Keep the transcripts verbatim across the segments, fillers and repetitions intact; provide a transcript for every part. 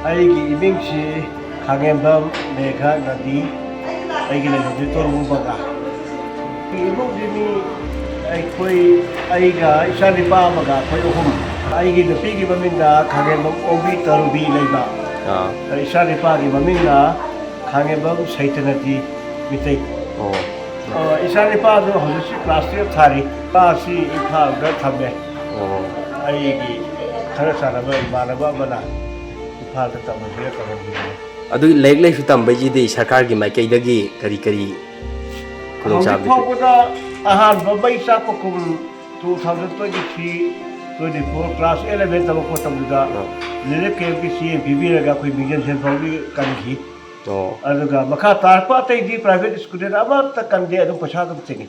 ꯑꯩꯒꯤ ꯏꯃꯤꯡꯁꯤ ꯈꯥꯉꯦꯝꯕꯝ ꯃꯦꯘ ꯅꯗꯤ꯫ ꯑꯩꯒꯤ ꯂꯩꯐꯝꯁꯤ ꯇꯣꯔꯕꯨꯡ ꯕꯒꯥ꯫ ꯏꯃꯨꯡꯁꯤ ꯃꯤ ꯑꯩꯈꯣꯏ, ꯑꯩꯒ ꯏꯆꯥ ꯅꯨꯄꯥ ꯑꯃꯒ ꯑꯩꯈꯣꯏ ꯑꯍꯨꯝ꯫ ꯑꯩꯒꯤ ꯅꯨꯄꯤꯒꯤ ꯃꯃꯤꯡꯅ ꯈꯥꯉꯦꯝꯕꯝ ꯑꯣꯡꯕꯤ ꯇꯔꯨꯕꯤ ꯂꯩꯕ꯫ ꯑꯥ꯫ ꯏꯆꯥ ꯅꯨꯄꯥꯒꯤ ꯃꯃꯤꯡꯅ ꯈꯥꯉꯦꯝꯕꯝ ꯁꯩꯇꯅꯇꯤ ꯃꯤꯇꯩ꯫ ꯑꯣ꯫ ꯑ, ꯏꯆꯥ ꯅꯨꯄꯥꯗꯣ ꯍꯧꯖꯤꯛꯁꯤ class twelve ꯊꯥꯔꯤ꯫ ꯃꯥꯁꯤ ꯏꯝꯐꯥꯜꯗ ꯊꯝꯃꯦ꯫ ꯑꯣ꯫ ꯑꯩꯒꯤ ꯈꯔ ꯆꯥꯟꯅꯕ ꯏꯃꯥꯟꯅꯕ ꯑꯃꯅ ꯏꯝꯐꯥꯜꯗ ꯇꯝꯍꯟꯁꯤꯔ ꯇꯝꯍꯟꯕꯤꯕꯅꯦ꯫ ꯑꯗꯨ ꯂꯥꯏꯔꯤꯛ ꯂꯥꯏꯁꯨ ꯇꯝꯕꯩꯁꯤꯗꯤ ꯁꯔꯀꯥꯔꯒꯤ ꯃꯥꯏꯀꯩꯗꯒꯤ ꯀꯔꯤ ꯀꯔꯤ ꯈꯨꯗꯣꯡꯆꯥꯕ ꯍꯧꯖꯤꯛ ꯐꯥꯎꯕꯗ ꯑꯍꯥꯟꯕ ꯃꯩ ꯆꯥꯛꯄ ꯀꯨꯝ two thousand twenty three, twenty four class eleven ꯇꯝꯃꯛꯄ ꯃꯇꯝꯗꯨꯗ ꯑꯥ꯫ Relief campꯀꯤ ꯆꯦ ꯑꯃ ꯄꯤꯕꯤꯔꯒ ꯑꯩꯈꯣꯏ ꯃꯤꯡꯖꯟ ꯁꯦꯟꯐꯝꯒꯤ ꯀꯟꯈꯤ꯫ ꯑꯣ꯫ ꯑꯗꯨꯒ ꯃꯈꯥ ꯇꯥꯔꯛꯄ ꯑꯇꯩꯗꯤ private student ꯑꯃꯠꯇ ꯀꯟꯗꯦ, ꯑꯗꯨꯝ ꯄꯩꯁꯥ ꯑꯗꯨꯝ ꯇꯤꯡꯉꯤ꯫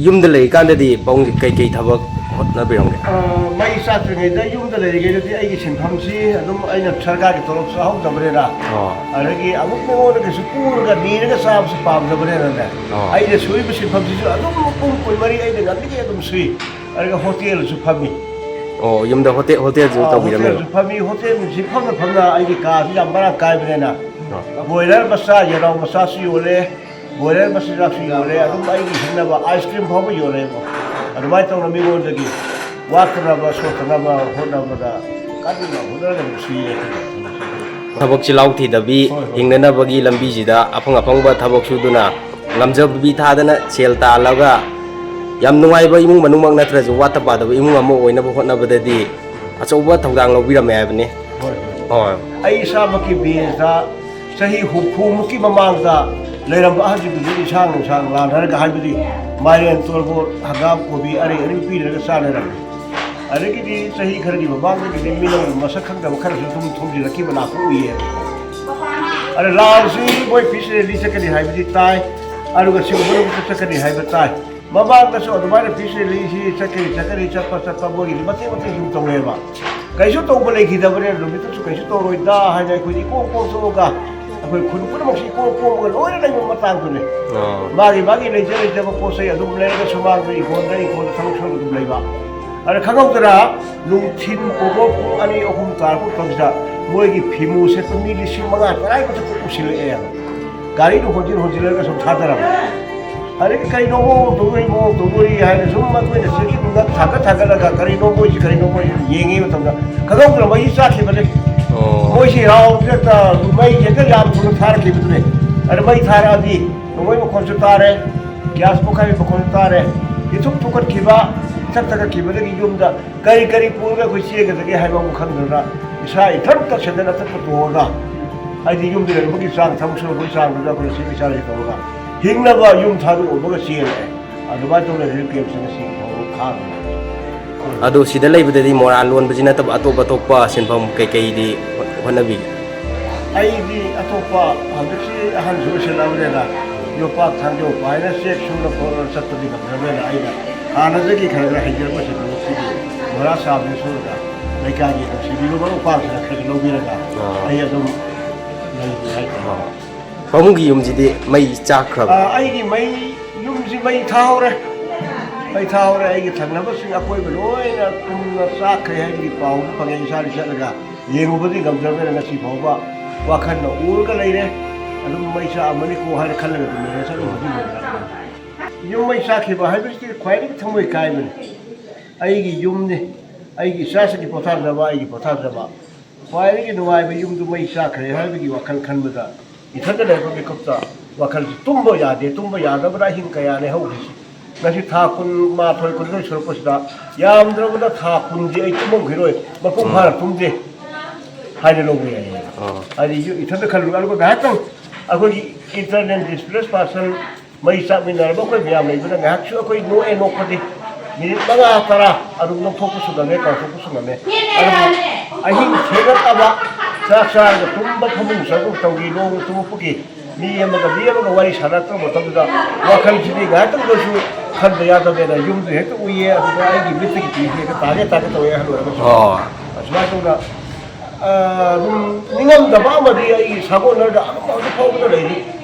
ꯌꯨꯝꯗ ꯂꯩꯔꯤꯀꯥꯟꯗꯗꯤ ꯄꯥꯕꯨꯡꯁꯦ ꯀꯩꯀꯩ ꯊꯕꯛ ꯍꯣꯠꯅꯕꯤꯔꯝꯒꯦ? ꯑ, ꯃꯩ ꯆꯥꯛꯇ꯭ꯔꯤꯉꯩꯗ ꯌꯨꯝꯗ ꯂꯩꯔꯤꯉꯩꯗꯗꯤ ꯑꯩꯒꯤ ꯁꯤꯟꯐꯝꯁꯤ ꯑꯗꯨꯝ ꯑꯩꯅ ꯁꯔꯀꯥꯔꯒꯤ ꯇꯣꯂꯣꯞ ꯆꯥꯍꯧꯗꯕꯅꯤꯅ, ꯑꯣ꯫ ꯑꯗꯒꯤ ꯑꯃꯨꯛ ꯃꯤꯉꯣꯟꯗꯒꯤꯁꯨ ꯄꯨꯔꯒ ꯅꯤꯔꯒ ꯆꯥꯕꯁꯨ ꯄꯥꯝꯗꯕꯅꯤꯅꯅꯦ, ꯑꯣ꯫ ꯑꯩꯅ ꯁꯨꯔꯤꯕ ꯁꯤꯟꯐꯝꯁꯤꯁꯨ ꯑꯗꯨꯝ ꯄꯨꯡ ꯀꯨꯟꯃꯔꯤ ꯑꯩꯅ ꯉꯝꯃꯤꯈꯩ ꯑꯗꯨꯝ ꯁꯨꯏ꯫ ꯑꯗꯨꯒ ꯍꯣꯇꯦꯜꯁꯨ ꯐꯝꯃꯤ꯫ ꯑꯣ, ꯌꯨꯝꯗ ꯍꯣꯇꯦꯜ, ꯍꯣꯇꯦꯜꯁꯨ ꯑꯥ, ꯇꯧꯕꯤꯔꯝꯃꯦꯕ? ꯍꯣꯇꯦꯜꯁꯨ ꯐꯝꯃꯤ꯫ ꯍꯣꯇꯦꯜꯁꯤ ꯐꯝꯅ ꯐꯝꯅ ꯑꯩꯒꯤ ꯀꯥꯁꯤ ꯌꯥꯝ ꯃꯔꯥꯡ ꯀꯥꯏꯕꯅꯤꯅ, ꯑꯥ꯫ ꯕꯣꯏꯂꯔ ꯃꯆꯥ, ꯌꯦꯅꯥꯎ ꯃꯆꯥꯁꯨ ꯌꯣꯜꯂꯦ, ꯕꯣꯏꯂꯔ ꯃꯆꯤꯟꯖꯥꯛꯁꯨ ꯌꯣꯜꯂꯦ, ꯑꯗꯨꯝ ꯑꯩꯒꯤ ꯍꯤꯡꯅꯕ ꯑꯥꯏꯁ ꯀ꯭ꯔꯤꯝ ꯐꯥꯎꯕ ꯌꯣꯜꯂꯦꯕ꯫ ꯑꯗꯨꯃꯥꯏꯅ ꯇꯧꯅ ꯃꯤꯉꯣꯟꯗꯒꯤ ꯋꯥꯠꯇꯅꯕ ꯁꯣꯠꯇꯅꯕ ꯍꯣꯠꯅꯕꯗ ꯀꯟꯅ ꯍꯣꯠꯅꯔꯒ ꯑꯗꯨꯝ ꯁꯨꯏꯌꯦ꯫ ꯊꯕꯛ ꯆꯤꯜꯍꯥꯎ ꯊꯤꯗꯕꯤ ꯍꯣꯏ, ꯍꯣꯏ꯫ ꯍꯤꯡꯅꯅꯕꯒꯤ ꯂꯝꯕꯤꯁꯤꯗ ꯑꯐꯪ ꯑꯐꯪꯕ ꯊꯕꯛ ꯁꯨꯗꯨꯅ ꯉꯝꯖꯕꯤ ꯊꯥꯗꯅ ꯁꯦꯜ ꯇꯥꯜꯂꯒ ꯌꯥꯝ ꯅꯨꯡꯉꯥꯏꯕ ꯏꯃꯨꯡ ꯃꯅꯨꯡꯃꯛ ꯅꯠꯇ꯭ꯔꯁꯨ ꯋꯥꯠꯇ ꯄꯥꯗꯕ ꯏꯃꯨꯡ ꯑꯃ ꯑꯣꯏꯅꯕ ꯍꯣꯠꯅꯕꯗꯗꯤ ꯑꯆꯧꯕ ꯊꯧꯗꯥꯡ ꯂꯧꯕꯤꯔꯝꯃꯦ ꯍꯥꯏꯕꯅꯤ꯫ ꯍꯣꯏ, ꯍꯣꯏ꯫ ꯍꯣꯏ꯫ ꯑꯩ ꯏꯁꯥꯃꯛꯀꯤ ꯕꯦꯟꯁꯇ ꯆꯍꯤ ꯍꯨꯝꯐꯨꯃꯨꯛꯀꯤ ꯃꯃꯥꯡꯗ ꯂꯩꯔꯝꯕ ꯑꯍꯜꯁꯤꯡꯗꯨꯁꯨ ꯏꯟꯁꯥꯡ ꯅꯨꯡꯁꯥꯡ ꯂꯥꯟꯅꯔꯒ, ꯍꯥꯏꯕꯗꯤ ꯃꯥꯏꯔꯦꯟ, ꯇꯣꯔꯕꯣꯠ, ꯍꯪꯒꯥꯝ, ꯀꯣꯕꯤ ꯑꯔꯩ ꯑꯔꯩ ꯄꯤꯅꯔꯒ ꯆꯥꯅꯔꯝꯃꯤ꯫ ꯑꯗꯒꯤꯗꯤ ꯆꯍꯤ ꯈꯔꯒꯤ ꯃꯃꯥꯡꯗꯒꯤꯗꯤ ꯃꯤꯅ ꯃꯁꯛ ꯈꯪꯗꯕ ꯈꯔꯁꯨ ꯑꯗꯨꯝ ꯊꯣꯝꯖꯤꯜꯂꯛꯈꯤꯕ ꯂꯥꯛꯄ ꯎꯏꯌꯦ꯫ ꯑꯗ ꯂꯥꯟꯁꯤ ꯃꯣꯏ ꯄꯤꯁ ꯔꯦꯂꯤ ꯆꯠꯀꯅꯤ ꯍꯥꯏꯕꯗꯤ ꯇꯥꯏ, ꯑꯗꯨꯒ ꯁꯤꯒꯨꯝꯕ ꯆꯠꯀꯅꯤ ꯍꯥꯏꯕ ꯇꯥꯏ꯫ ꯃꯃꯥꯡꯗꯁꯨ ꯑꯗꯨꯃꯥꯏꯅ ꯄꯤꯁ ꯔꯦꯂꯤꯁꯤ ꯆꯠꯀꯅꯤ, ꯆꯠꯀꯅꯤ, ꯆꯠꯄ, ꯆꯠꯄ ꯃꯣꯏꯒꯤꯗꯤ ꯃꯇꯦꯛ ꯃꯇꯦꯛ ꯁꯨꯝ ꯇꯧꯋꯦꯕ꯫ ꯀꯩꯁꯨ ꯇꯧꯕ ꯂꯩꯈꯤꯗꯕꯅꯤꯅ ꯅꯨꯃꯤꯠꯇꯨꯁꯨ ꯀꯩꯁꯨ ꯇꯧꯔꯣꯏꯗ ꯍꯥꯏꯅ ꯑꯩꯈꯣꯏꯗꯤ ꯏꯀꯣꯝ ꯀꯣꯝꯊꯣꯛꯑꯒ ꯑꯩꯈꯣꯏ ꯈꯨꯟ ꯄꯨꯝꯅꯃꯛꯁꯤ ꯏꯀꯣꯝ ꯀꯣꯝꯃꯒ ꯂꯣꯏꯅ ꯂꯩꯕ ꯃꯇꯥꯡꯗꯨꯅꯤ꯫ ꯑꯥ꯫ ꯃꯥꯒꯤ ꯃꯥꯒꯤ ꯂꯩꯖ ꯂꯩꯖꯕ ꯄꯣꯠ ꯆꯩ ꯑꯗꯨꯝ ꯂꯩꯔꯒ ꯁꯨꯃꯥꯡꯗ ꯏꯪꯈꯣꯜꯗ ꯏꯪꯈꯣꯜꯗ ꯊꯕꯛ ꯁꯨꯔꯒ ꯑꯗꯨꯝ ꯂꯩꯕ꯫ ꯑꯗ ꯈꯪꯍꯧꯗꯅ ꯅꯨꯡꯊꯤꯟ ꯄꯣꯒꯣ ꯄꯨꯡ ꯑꯅꯤ ꯑꯍꯨꯝ ꯇꯥꯔꯛꯄ ꯃꯇꯝꯁꯤꯗ ꯃꯣꯏꯒꯤ ꯐꯤꯃꯨ ꯁꯦꯠꯄ ꯃꯤ ꯂꯤꯁꯤꯡ ꯃꯉꯥ ꯇꯔꯥꯒꯤ ꯃꯊꯛꯇ ꯎꯁꯤꯜꯂꯛꯑꯦ꯫ ꯒꯥꯔꯤꯗꯨ ꯍꯣꯟꯖꯤꯟ ꯍꯣꯟꯖꯤꯜꯂꯒ ꯁꯨꯝ ꯊꯥꯗꯔꯝꯃꯦ꯫ ꯑꯗꯒꯤ ꯀꯔꯤꯅꯣ ꯃꯑꯣꯡ ꯇꯧꯗꯣꯔꯤ, ꯃꯑꯣꯡ ꯇꯧꯗꯣꯔꯤ ꯍꯥꯏꯅ ꯁꯨꯝ ꯃꯈꯣꯏꯅ ꯆꯦꯛꯁꯤꯟꯅ ꯊꯥꯡꯒꯠ ꯊꯥꯡꯒꯠꯂꯒ ꯀꯔꯤꯅꯣ ꯃꯣꯏꯁꯤ, ꯀꯔꯤꯅꯣ ꯃꯣꯏꯁꯤ ꯌꯦꯡꯉꯤ ꯃꯇꯝꯗ ꯈꯪꯍꯧꯗꯅ ꯃꯩ ꯆꯥꯛꯈꯤꯕꯅꯦ꯫ ꯑꯣ꯫ ꯃꯣꯏꯁꯤ ꯔꯥꯎꯟꯁꯦ ꯍꯦꯛꯇ ꯃꯩ ꯍꯦꯛꯇ ꯌꯥꯝ ꯊꯨꯅ ꯊꯥꯔꯛꯈꯤꯕꯗꯨꯅꯦ꯫ ꯑꯗ ꯃꯩ ꯊꯥꯔꯛꯑꯗꯤ ꯅꯣꯡꯃꯩ ꯃꯈꯣꯟꯁꯨ ꯇꯥꯔꯦ, ꯒ꯭ꯌꯥꯁ ꯄꯣꯈꯥꯏꯕ ꯃꯈꯣꯟꯁꯨ ꯇꯥꯔꯦ꯫ ꯏꯊꯨꯛ ꯊꯨꯀꯠꯈꯤꯕ, ꯏꯊꯛ ꯊꯀꯠꯈꯤꯕꯗꯒꯤ ꯌꯨꯝꯗ ꯀꯔꯤ ꯀꯔꯤ ꯄꯨꯔꯒ ꯑꯩꯈꯣꯏ ꯆꯦꯟꯒꯗꯒꯦ ꯍꯥꯏꯕ ꯑꯃ ꯈꯪꯗꯅ ꯏꯁꯥ ꯏꯊꯟꯇ ꯁꯦꯟꯗꯟ ꯑꯊꯛꯄ ꯇꯣꯡꯉꯒ ꯍꯥꯏꯗꯤ ꯌꯨꯝꯗ ꯂꯩꯔꯝꯕꯒꯤ ꯆꯥꯡ ꯊꯕꯛ ꯁꯨꯔꯝꯕꯒꯤ ꯆꯥꯡꯗꯨꯗ ꯑꯩꯈꯣꯏꯅ ꯁꯤ ꯏꯁꯥꯅ ꯇꯧꯔꯒ ꯍꯤꯡꯅꯕ ꯌꯨꯝ ꯊꯥꯗꯣꯛꯑꯝꯃꯒ ꯆꯦꯜꯂꯦ꯫ ꯑꯗꯨꯃꯥꯏꯅ ꯇꯧꯅ ꯔꯤꯂꯤꯐ ꯀꯦꯝꯞꯁꯦ ꯉꯁꯤ ꯐꯥꯎꯕ ꯈꯥꯡꯉꯤ꯫ ꯑꯗꯣ ꯁꯤꯗ ꯂꯩꯕꯗꯗꯤ ꯃꯣꯔꯥ ꯂꯣꯟꯕꯁꯤ ꯅꯠꯇꯕ ꯑꯇꯣꯞ ꯑꯇꯣꯞꯄ ꯁꯤꯟꯐꯝ ꯀꯩꯀꯩꯗꯤ ꯍꯣꯠ-, ꯍꯣꯠꯅꯕꯤꯒꯦ? ꯑꯩꯗꯤ ꯑꯇꯣꯞꯄ ꯍꯧꯖꯤꯛꯁꯤ ꯑꯍꯟꯁꯨ ꯑꯣꯏꯁꯤꯜꯂꯛꯑꯕꯅꯤꯅ ꯌꯣꯄꯥꯛ ꯊꯥꯡꯖꯧ ꯄꯥꯏꯅ ꯆꯦꯛ ꯁꯨꯅ ꯈꯣꯠꯂꯒ ꯆꯠꯄꯗꯤ ꯉꯝꯗ꯭ꯔꯕꯅꯤꯅ ꯑꯩꯅ ꯍꯥꯟꯅꯗꯒꯤ ꯈꯔ ꯈꯔ ꯍꯩꯖꯔꯛꯄꯁꯤ ꯁꯤꯒꯤ ꯃꯣꯔꯥ ꯁꯥꯕꯗ ꯁꯨꯔꯒ ꯂꯩꯀꯥꯏꯒꯤ ꯅꯨꯡꯁꯤꯕꯤꯕ ꯃꯔꯨꯞ ꯃꯄꯥꯡꯁꯤꯅ ꯈꯔ ꯂꯧꯕꯤꯔꯒ ꯑꯥ꯫ ꯑꯩ ꯑꯗꯨꯝ ꯂꯩꯔꯤ ꯍꯥꯏꯇꯥꯔꯦ꯫ ꯑꯥ꯫ ꯄꯥꯕꯨꯡꯒꯤ ꯌꯨꯝꯁꯤꯗꯤ ꯃꯩ ꯆꯥꯛꯈ꯭ꯔꯕ? ꯑꯥ, ꯑꯩꯒꯤ ꯃꯩ, ꯌꯨꯝꯁꯤ ꯃꯩ ꯊꯥꯍꯧꯔꯦ꯫ ꯃꯩ ꯊꯥꯍꯧꯔꯦ꯫ ꯑꯩꯒꯤ ꯊꯪꯅꯕꯁꯤꯡ ꯑꯀꯣꯏꯕ ꯂꯣꯏꯅ ꯇꯨꯝꯅ ꯆꯥꯛꯈ꯭ꯔꯦ ꯍꯥꯏꯕꯒꯤ ꯄꯥꯎꯗꯨ ꯐꯪꯉꯦ꯫ ꯏꯁꯥꯗꯤ ꯆꯠꯂꯒ ꯌꯦꯡꯉꯨꯕꯗꯤ ꯉꯝꯖꯗ꯭ꯔꯦ꯫ ꯉꯁꯤ ꯐꯥꯎꯕ ꯋꯥꯈꯜꯅ ꯎꯔꯒ ꯂꯩꯔꯦ꯫ ꯑꯗꯨꯝ ꯃꯩ ꯆꯥꯛꯑꯝꯃꯅꯤꯀꯣ ꯍꯥꯏꯅ ꯈꯜꯂꯒ ꯑꯗꯨꯝ ꯂꯩꯔꯦ꯫ ꯆꯠꯂꯨꯕꯗꯤ ꯉꯝꯖꯗ꯭ꯔꯦ꯫ ꯌꯨꯝ ꯃꯩ ꯆꯥꯛꯈꯤꯕ ꯍꯥꯏꯕꯁꯤꯗꯤ ꯈ꯭ꯋꯥꯏꯗꯒꯤ ꯊꯃꯣꯏ ꯀꯥꯏꯕꯅꯤ꯫ ꯑꯩꯒꯤ ꯌꯨꯝꯅꯤ, ꯑꯩꯒꯤ ꯏꯆꯥꯁꯤꯡꯒꯤ ꯄꯣꯊꯥꯖꯕ, ꯑꯩꯒꯤ ꯄꯣꯊꯥꯖꯕ꯫ ꯈ꯭ꯋꯥꯏꯗꯒꯤ ꯅꯨꯡꯉꯥꯏꯕ ꯌꯨꯝꯗꯨ ꯃꯩ ꯆꯥꯛꯈ꯭ꯔꯦ ꯍꯥꯏꯕꯒꯤ ꯋꯥꯈꯜ ꯈꯟꯕꯗ ꯏꯊꯟꯗ ꯂꯩꯔꯛꯄ ꯃꯤꯀꯨꯞꯇ ꯋꯥꯈꯜꯁꯤ ꯇꯨꯝꯕ ꯌꯥꯗꯦ꯫ ꯇꯨꯝꯕ ꯌꯥꯗꯕꯅ ꯑꯍꯤꯡ ꯀꯌꯥꯅꯤ ꯍꯧꯈ꯭ꯔꯤꯁꯤ꯫ ꯉꯁꯤ ꯊꯥ ꯀꯨꯟꯃꯥꯊꯣꯏ, ꯀꯨꯟꯅꯤꯊꯣꯏ ꯁꯨꯔꯛꯄꯁꯤꯗ ꯌꯥꯝꯗ꯭ꯔꯕꯗ ꯊꯥ ꯀꯨꯟꯗꯤ ꯑꯩ ꯇꯨꯝꯃꯝꯈꯤꯔꯣꯏ, ꯃꯄꯨꯡ ꯎꯝ꯫ ꯐꯥꯅ ꯇꯨꯝꯗꯦ ꯍꯥꯏꯅ ꯂꯧꯕ ꯌꯥꯏ꯫ ꯑꯣ꯫ ꯍꯥꯏꯗꯤ ꯌꯨ-, ꯏꯊꯟꯗ ꯈꯜꯂꯨꯔꯒ ꯑꯗꯨꯒ ꯉꯥꯏꯍꯥꯛꯇꯪ ꯑꯩꯈꯣꯏꯒꯤ internally displaced person ꯃꯩ ꯆꯥꯛꯃꯤꯟꯅꯔꯕ ꯑꯩꯈꯣꯏ ꯃꯌꯥꯝ ꯂꯩꯕꯗ ꯉꯥꯏꯍꯥꯛꯁꯨ ꯑꯩꯈꯣꯏ ꯅꯣꯛꯑꯦ, ꯅꯣꯛꯄꯗꯤ ꯃꯤꯅꯤꯠ ꯃꯉꯥ ꯇꯔꯥ ꯑꯗꯨꯝ ꯅꯣꯛꯊꯣꯛꯄꯁꯨ ꯉꯝꯃꯦ, ꯀꯥꯎꯊꯣꯛꯄꯁꯨ ꯉꯝꯃꯦ꯫ ꯑꯗꯨꯕꯨ ꯑꯍꯤꯡ ꯊꯦꯡꯂꯛꯂꯕ ꯆꯥꯛ ꯆꯥꯔꯒ ꯇꯨꯝꯕ ꯐꯃꯨꯡ ꯆꯪꯕ ꯃꯇꯝꯒꯤ ꯅꯣꯡ ꯇꯨꯝꯃꯛꯄꯒꯤ ꯃꯤ ꯑꯃꯒ ꯃꯤ ꯑꯃꯒ ꯋꯥꯔꯤ ꯁꯥꯟꯅꯔꯛꯇꯕ ꯃꯇꯝꯗꯨꯗ ꯋꯥꯈꯜꯁꯤꯗꯤ ꯉꯥꯏꯍꯥꯛꯇꯪꯗꯁꯨ ꯈꯟꯕ ꯌꯥꯗꯕꯅꯤꯅ ꯌꯨꯝꯗꯨ ꯍꯦꯛꯇ ꯎꯏꯌꯦ꯫ ꯑꯗꯨꯗ ꯑꯩꯒꯤ ꯃꯤꯠꯇꯒꯤ ꯄꯤꯁꯦ ꯍꯦꯛꯇ ꯇꯥꯒꯦ ꯇꯥꯒꯦ ꯇꯧꯋꯦ ꯑꯍꯜ ꯑꯣꯏꯔꯒꯁꯨ꯫ ꯑꯣ꯫ ꯑꯁꯨꯃꯥꯏꯅ ꯇꯧꯅ, ꯑ, ꯑꯗꯨꯝ ꯅꯤꯡꯉꯝꯗꯕ ꯑꯃꯗꯤ ꯑꯩꯒꯤ ꯁꯥꯒꯣꯟꯅꯔꯒ ꯑꯗꯨꯝ ꯍꯧꯖꯤꯛ ꯐꯥꯎꯕꯗ ꯂꯩꯔꯤ꯫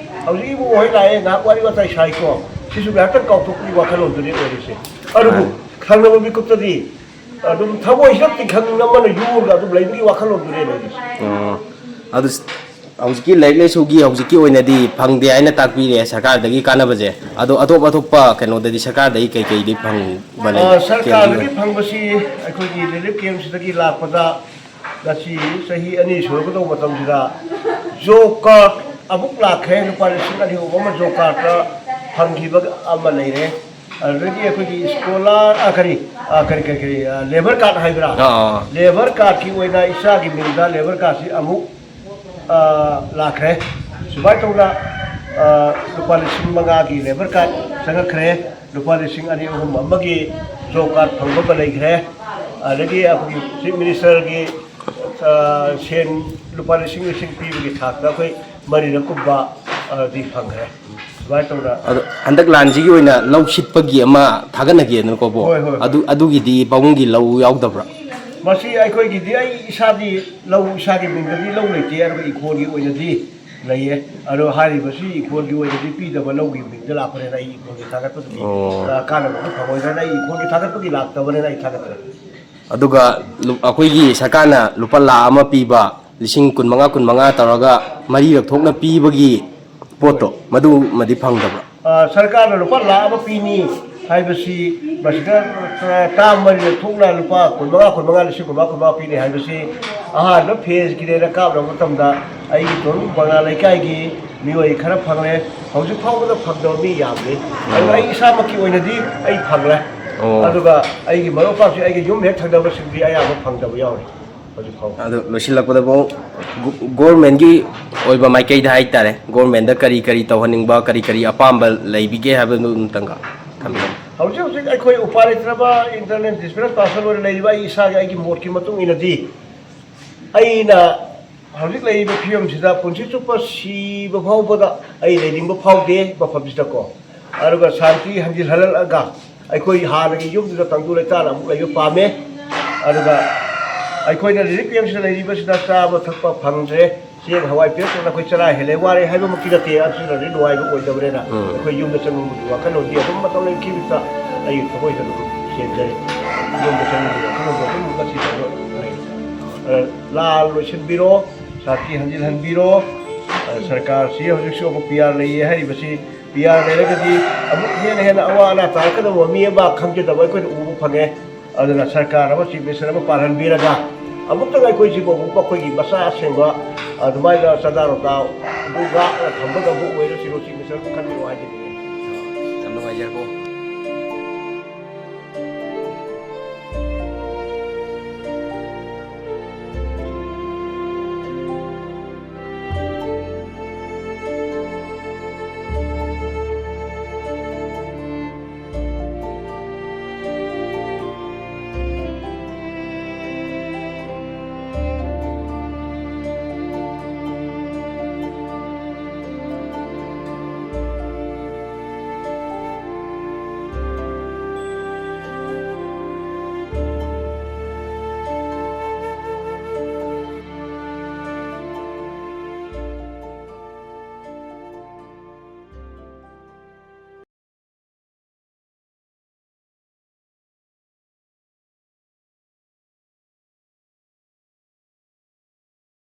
ꯍꯧꯖꯤꯛ ꯏꯕꯨꯡ ꯍꯣꯏ ꯂꯥꯛꯑꯦ, ꯉꯥꯏꯍꯥꯛ ꯋꯥꯔꯤ ꯋꯥꯇꯥꯏ ꯁꯥꯏꯀꯣ, ꯁꯤꯁꯨ ꯉꯥꯏꯍꯥꯛꯇꯪ ꯀꯥꯎꯊꯣꯛꯄꯒꯤ ꯋꯥꯈꯜꯂꯣꯟꯗꯨꯅꯤ ꯑꯣꯏꯔꯤꯁꯦ꯫ ꯑꯗꯨꯕꯨ ꯃꯥꯅꯤ꯫ ꯈꯪꯅꯕ ꯃꯤꯀꯨꯞꯇꯗꯤ ꯑꯗꯨꯝ ꯊꯃꯣꯏꯁꯤꯗ ꯇꯤꯡꯈꯪ ꯑꯃꯅ ꯌꯣꯛꯑꯒ ꯑꯗꯨꯝ ꯂꯩꯕꯒꯤ ꯋꯥꯈꯜꯂꯣꯟꯗꯨꯅꯦ ꯂꯩꯔꯤꯁꯦ꯫ ꯑꯣ, ꯑꯗꯨ ꯍꯧꯖꯤꯛꯀꯤ ꯂꯥꯏꯔꯤꯛ ꯂꯥꯏꯁꯨꯒꯤ ꯍꯧꯖꯤꯛꯀꯤ ꯑꯣꯏꯅꯗꯤ ꯐꯪꯗꯦ ꯍꯥꯏꯅ ꯇꯥꯛꯄꯤꯔꯦ ꯁꯔꯀꯥꯔꯗꯒꯤ ꯀꯥꯟꯅꯕꯁꯦ꯫ ꯑꯗꯣ ꯑꯇꯣꯞ ꯑꯇꯣꯞꯄ ꯀꯩꯅꯣꯗꯗꯤ ꯁꯔꯀꯥꯔꯗꯒꯤ ꯀꯩꯀꯩꯗꯤ ꯐꯪꯕ ꯂꯩ? ꯑ, ꯀꯦꯟꯗ꯭ꯔꯒꯤ ꯁꯔꯀꯥꯔꯗꯒꯤ ꯑꯣꯏꯅ? ꯐꯪꯕꯁꯤ ꯑꯩꯈꯣꯏꯒꯤ ꯔꯤꯂꯤꯐ ꯀꯦꯝꯁꯤꯗꯒꯤ ꯂꯥꯛꯄꯗ ꯉꯁꯤ ꯆꯍꯤ ꯑꯅꯤ ꯁꯨꯔꯒꯗꯧꯕ ꯃꯇꯝꯁꯤꯗ ꯖꯣꯕ ꯀꯥꯔꯗ ꯑꯃꯨꯛ ꯂꯥꯛꯈ꯭ꯔꯦ, ꯂꯨꯄꯥ ꯂꯤꯁꯤꯡ ꯑꯅꯤ ꯑꯍꯨꯝ ꯑꯃ ꯖꯣꯕ ꯀꯥꯔꯗꯇ ꯐꯪꯈꯤꯕ ꯑꯃ ꯂꯩꯔꯦ꯫ ꯑꯗꯨꯗꯒꯤ ꯑꯩꯈꯣꯏꯒꯤ ꯁ꯭ꯀꯣꯂꯥꯔ, ꯑ, ꯀꯔꯤ, ꯑ, ꯀꯔꯤ, ꯀꯔꯤ, ꯀꯔꯤ, ꯑ, ꯂꯦꯕꯔ ꯀꯥꯔꯗ ꯍꯥꯏꯕ꯭ꯔꯥ? ꯑꯥ, ꯑꯥ, ꯑꯥ꯫ ꯂꯦꯕꯔ ꯀꯥꯔꯗꯀꯤ ꯑꯣꯏꯅ ꯏꯆꯥꯒꯤ ꯃꯤꯡꯗ ꯂꯦꯕꯔ ꯀꯥꯔꯗꯁꯤ ꯑꯃꯨꯛ, ꯑ, ꯂꯥꯛꯈ꯭ꯔꯦ꯫ ꯁꯨꯃꯥꯏꯅ ꯇꯧꯅ, ꯑ, ꯂꯨꯄꯥ ꯂꯤꯁꯤꯡ ꯃꯉꯥꯒꯤ ꯂꯦꯕꯔ ꯀꯥꯔꯗ ꯆꯪꯉꯛꯈ꯭ꯔꯦ꯫ ꯂꯨꯄꯥ ꯂꯤꯁꯤꯡ ꯑꯅꯤ ꯑꯍꯨꯝ ꯑꯃꯒꯤ ꯖꯣꯕ ꯀꯥꯔꯗ ꯐꯪꯕ ꯑꯃ ꯂꯩꯈ꯭ꯔꯦ꯫ ꯑꯗꯒꯤ ꯑꯩꯈꯣꯏꯒꯤ ꯆꯤꯐ ꯃꯤꯅꯤꯁꯇꯔꯒꯤ, ꯑ, ꯁꯦꯟ ꯂꯨꯄꯥ ꯂꯤꯁꯤꯡ ꯂꯤꯁꯤꯡ ꯄꯤꯕꯒꯤ ꯊꯥꯛꯇ ꯑꯩꯈꯣꯏ ꯃꯔꯤꯔꯛ ꯀꯨꯝꯕ, ꯑ, ꯗꯤ ꯐꯪꯈ꯭ꯔꯦ꯫ ꯁꯨꯃꯥꯏꯅ ꯇꯧꯅ ꯑꯗꯣ ꯍꯟꯗꯛ ꯂꯥꯟꯁꯤꯒꯤ ꯑꯣꯏꯅ ꯂꯧ ꯁꯤꯠꯄꯒꯤ ꯑꯃ ꯊꯥꯒꯠꯅꯒꯦꯗꯅꯀꯣ, ꯕꯣ? ꯍꯣꯏ, ꯍꯣꯏ, ꯍꯣꯏ꯫ ꯑꯗꯨ, ꯑꯗꯨꯒꯤꯗꯤ ꯄꯥꯕꯨꯡꯒꯤ ꯂꯧ ꯌꯥꯎꯗꯕ꯭ꯔꯥ? ꯃꯁꯤ ꯑꯩꯈꯣꯏꯒꯤꯗꯤ, ꯑꯩ ꯏꯁꯥꯗꯤ ꯂꯧ, ꯏꯁꯥꯒꯤ ꯃꯤꯡꯗꯗꯤ ꯂꯧ ꯂꯩꯇꯦ, ꯑꯗꯨꯒ ꯏꯪꯈꯣꯜꯒꯤ ꯑꯣꯏꯅꯗꯤ ꯂꯩꯌꯦ꯫ ꯑꯗꯣ ꯍꯥꯏꯔꯤꯕꯁꯤ ꯏꯪꯈꯣꯜꯒꯤ ꯑꯣꯏꯅꯗꯤ ꯄꯤꯗꯕ, ꯂꯧꯒꯤ ꯃꯤꯡꯗ ꯂꯥꯛꯄꯅꯤꯅ ꯑꯩ ꯏꯪꯈꯣꯜꯒꯤ ꯊꯥꯒꯠꯄꯗꯨꯗꯤ, ꯑꯣ꯫ ꯑ, ꯀꯥꯟꯅꯕꯗꯤ ꯐꯪꯉꯣꯏꯗ꯭ꯔꯅ ꯑꯩ ꯏꯪꯈꯣꯜꯒꯤ ꯊꯥꯒꯠꯄꯒꯤ ꯂꯥꯛꯇꯕꯅꯤꯅ ꯑꯩ ꯊꯥꯒꯠꯇ꯭ꯔꯦ꯫ ꯑꯗꯨꯒ ꯂꯨ-, ꯑꯩꯈꯣꯏꯒꯤ ꯁꯔꯀꯥꯔꯅ ꯂꯨꯄꯥ ꯂꯥꯈ ꯑꯃ ꯄꯤꯕ, ꯂꯤꯁꯤꯡ ꯀꯨꯟꯃꯉꯥ, ꯀꯨꯟꯃꯉꯥ ꯇꯧꯔꯒ ꯃꯔꯤꯔꯛ ꯊꯣꯛꯅ ꯄꯤꯕꯒꯤ ꯄꯣꯠꯇꯣ, ꯃꯗꯨꯃꯗꯤ ꯐꯪꯗꯕ꯭ꯔꯥ? ꯑ, ꯁꯔꯀꯥꯔꯅ ꯂꯨꯄꯥ ꯂꯥꯈ ꯑꯃ ꯄꯤꯅꯤ ꯍꯥꯏꯕꯁꯤ ꯃꯁꯤꯗ, ꯑ, ꯇꯥꯝ ꯃꯔꯤꯔꯛ ꯊꯣꯛꯅ ꯂꯨꯄꯥ ꯀꯨꯟꯃꯉꯥ, ꯀꯨꯟꯃꯉꯥ, ꯂꯤꯁꯤꯡ ꯀꯨꯟꯃꯉꯥ, ꯀꯨꯟꯃꯉꯥ ꯄꯤꯅꯤ ꯍꯥꯏꯕꯁꯤ ꯑꯍꯥꯟꯕ ꯐꯦꯖꯀꯤꯅꯦꯅ ꯀꯥꯞꯅꯕ ꯃꯇꯝꯗ ꯑꯩꯒꯤ ꯇꯣꯔꯨꯡ ꯕꯪꯂꯥ ꯂꯩꯀꯥꯏꯒꯤ ꯃꯤꯑꯣꯏ ꯈꯔ ꯐꯪꯂꯦ꯫ ꯍꯧꯖꯤꯛ ꯐꯥꯎꯕꯗ ꯐꯪꯗꯕ ꯃꯤ ꯌꯥꯝꯗꯦ꯫ ꯑꯗꯨ ꯑꯩ ꯏꯁꯥꯃꯛꯀꯤ ꯑꯣꯏꯅꯗꯤ ꯑꯩ ꯐꯪꯂꯦ꯫ ꯑꯣ꯫ ꯑꯗꯨꯒ ꯑꯩꯒꯤ ꯃꯔꯨꯞ ꯃꯄꯥꯡꯁꯤꯡ, ꯑꯩꯒꯤ ꯌꯨꯝ ꯍꯦꯛ ꯊꯪꯅꯕꯁꯤꯡꯗꯤ ꯑꯌꯥꯝꯕ ꯐꯪꯗꯕ ꯌꯥꯎꯔꯤ ꯍꯧꯖꯤꯛ ꯐꯥꯎꯕ꯫ ꯑꯗꯨ ꯂꯣꯏꯁꯤꯜꯂꯛꯄꯗ ꯕꯣ, ꯒꯣ-, ꯒꯣꯔꯃꯦꯟꯒꯤ ꯑꯣꯏꯕ ꯃꯥꯏꯀꯩꯗ ꯍꯥꯏꯇꯥꯔꯦ, ꯒꯣꯔꯃꯦꯟꯗ ꯀꯔꯤ ꯀꯔꯤ ꯇꯧꯍꯟꯅꯤꯡꯕ, ꯀꯔꯤ ꯀꯔꯤ ꯑꯄꯥꯝꯕ ꯂꯩꯕꯤꯒꯦ ꯍꯥꯏꯕꯗꯨ ꯑꯃꯇꯪꯒ ꯊꯝꯕꯤꯌꯨ꯫ ꯍꯧꯖꯤꯛ ꯍꯧꯖꯤꯛ ꯑꯩꯈꯣꯏ ꯎꯄꯥꯏ ꯂꯩꯇ꯭ꯔꯕ ꯏꯟꯇꯔꯅꯦꯜ ꯗꯤꯁꯄ꯭ꯂꯦꯁ ꯄꯥꯔꯁꯟ ꯑꯣꯏꯅ ꯂꯩꯔꯤꯕ ꯑꯩ ꯏꯁꯥꯒꯤ, ꯑꯩꯒꯤ ꯃꯣꯠꯀꯤ ꯃꯇꯨꯡ ꯏꯟꯅꯗꯤ, ꯑꯩꯅ ꯍꯧꯖꯤꯛ ꯂꯩꯔꯤꯕ ꯐꯤꯕꯝꯁꯤꯗ ꯄꯨꯟꯁꯤ ꯆꯨꯞꯄ ꯁꯤꯕ ꯐꯥꯎꯕꯗ ꯑꯩ ꯂꯩꯅꯤꯡꯕ ꯐꯥꯎꯗꯦ ꯃꯐꯝꯁꯤꯗꯀꯣ꯫ ꯑꯗꯨꯒ ꯁꯥꯟꯇꯤ ꯍꯟꯖꯤꯜꯍꯜꯂꯛꯑꯒ ꯑꯩꯈꯣꯏ ꯍꯥꯟꯅꯒꯤ ꯌꯨꯝꯗꯨꯗ ꯇꯪꯗꯨ ꯂꯩꯇꯥꯅ ꯑꯃꯨꯛ ꯂꯩꯕ ꯄꯥꯝꯃꯦ꯫ ꯑꯗꯨꯒ ꯑꯩꯈꯣꯏꯅ ꯔꯤꯂꯤꯐ ꯀꯦꯝꯞꯁꯤꯗ ꯂꯩꯔꯤꯕꯁꯤꯗ ꯆꯥꯕ ꯊꯛꯄ ꯐꯪꯗ꯭ꯔꯦ, ꯆꯦꯡ ꯍꯋꯥꯏ ꯄꯦꯛꯇꯅ ꯑꯩꯈꯣꯏ ꯆꯔꯥ ꯍꯦꯜꯂꯦ ꯋꯥꯔꯦ ꯍꯥꯏꯕꯃꯛꯇꯤ ꯅꯠꯇꯦ, ꯑꯗꯨꯅꯗꯤ ꯅꯨꯡꯉꯥꯏꯕ ꯑꯣꯏꯗꯕꯅꯤꯅ ꯎꯝ꯫ ꯑꯩꯈꯣꯏ ꯌꯨꯝꯗ ꯆꯪꯅꯤꯡꯕꯒꯤ ꯋꯥꯈꯜꯂꯣꯟꯗꯤ ꯑꯗꯨꯝ ꯃꯇꯝ ꯂꯦꯟꯈꯤꯕꯗ ꯑꯩꯒꯤ ꯊꯃꯣꯏꯗ ꯑꯗꯨꯝ ꯆꯦꯟꯖꯔꯤ꯫ ꯑꯗꯣꯝꯗ ꯆꯪꯕꯤꯌꯨ, ꯋꯥꯈꯜꯂꯣꯟꯗꯣ ꯑꯗꯨꯝ ꯉꯁꯤ ꯇꯧꯔ ꯂꯩ꯫ ꯑ, ꯂꯥꯟ ꯂꯣꯏꯁꯤꯟꯕꯤꯔꯣ, ꯁꯥꯟꯇꯤ ꯍꯟꯖꯤꯜꯍꯟꯕꯤꯔꯣ꯫ ꯑ, ꯁꯔꯀꯥꯔꯁꯤ ꯍꯧꯖꯤꯛꯁꯨ ꯑꯃꯨꯛ ꯄꯤ ꯑꯥꯔ ꯂꯩꯌꯦ ꯍꯥꯏꯔꯤꯕꯁꯤ, ꯄꯤ ꯑꯥꯔ ꯂꯩꯔꯒꯗꯤ ꯑꯃꯨꯛ ꯍꯦꯟꯅ ꯍꯦꯟꯅ ꯑꯋꯥ ꯑꯅꯥ ꯇꯥꯔꯛꯀꯗꯕ ꯃꯤ ꯑꯃ ꯈꯪꯖꯗꯕ ꯑꯩꯈꯣꯏꯅ ꯎꯕ ꯐꯪꯉꯦ꯫ ꯑꯗꯨꯅ ꯁꯔꯀꯥꯔ ꯑꯃ, ꯆꯤꯐ ꯃꯤꯅꯤꯁꯇꯔ ꯑꯃ ꯄꯥꯜꯍꯟꯕꯤꯔꯒ ꯑꯃꯨꯛꯇꯪ ꯑꯩꯈꯣꯏꯁꯤꯕꯨ ꯑꯃꯨꯛ ꯃꯈꯣꯏꯒꯤ ꯃꯆꯥ ꯑꯁꯦꯡꯕ ꯑꯗꯨꯃꯥꯏꯅ ꯆꯥꯗꯥ ꯔꯣꯇꯥ ꯑꯗꯨ ꯉꯥꯛꯅ ꯊꯝꯕ ꯉꯝꯕ ꯑꯣꯏꯔꯁꯤꯔꯣ, ꯆꯤꯐ ꯃꯤꯅꯤꯁꯇꯔ ꯑꯃ ꯈꯟꯕꯤꯔꯣ ꯍꯥꯏꯖꯅꯤꯡꯉꯤ꯫ ꯌꯥꯝ ꯅꯨꯡꯉꯥꯏꯖꯔꯦꯀꯣ꯫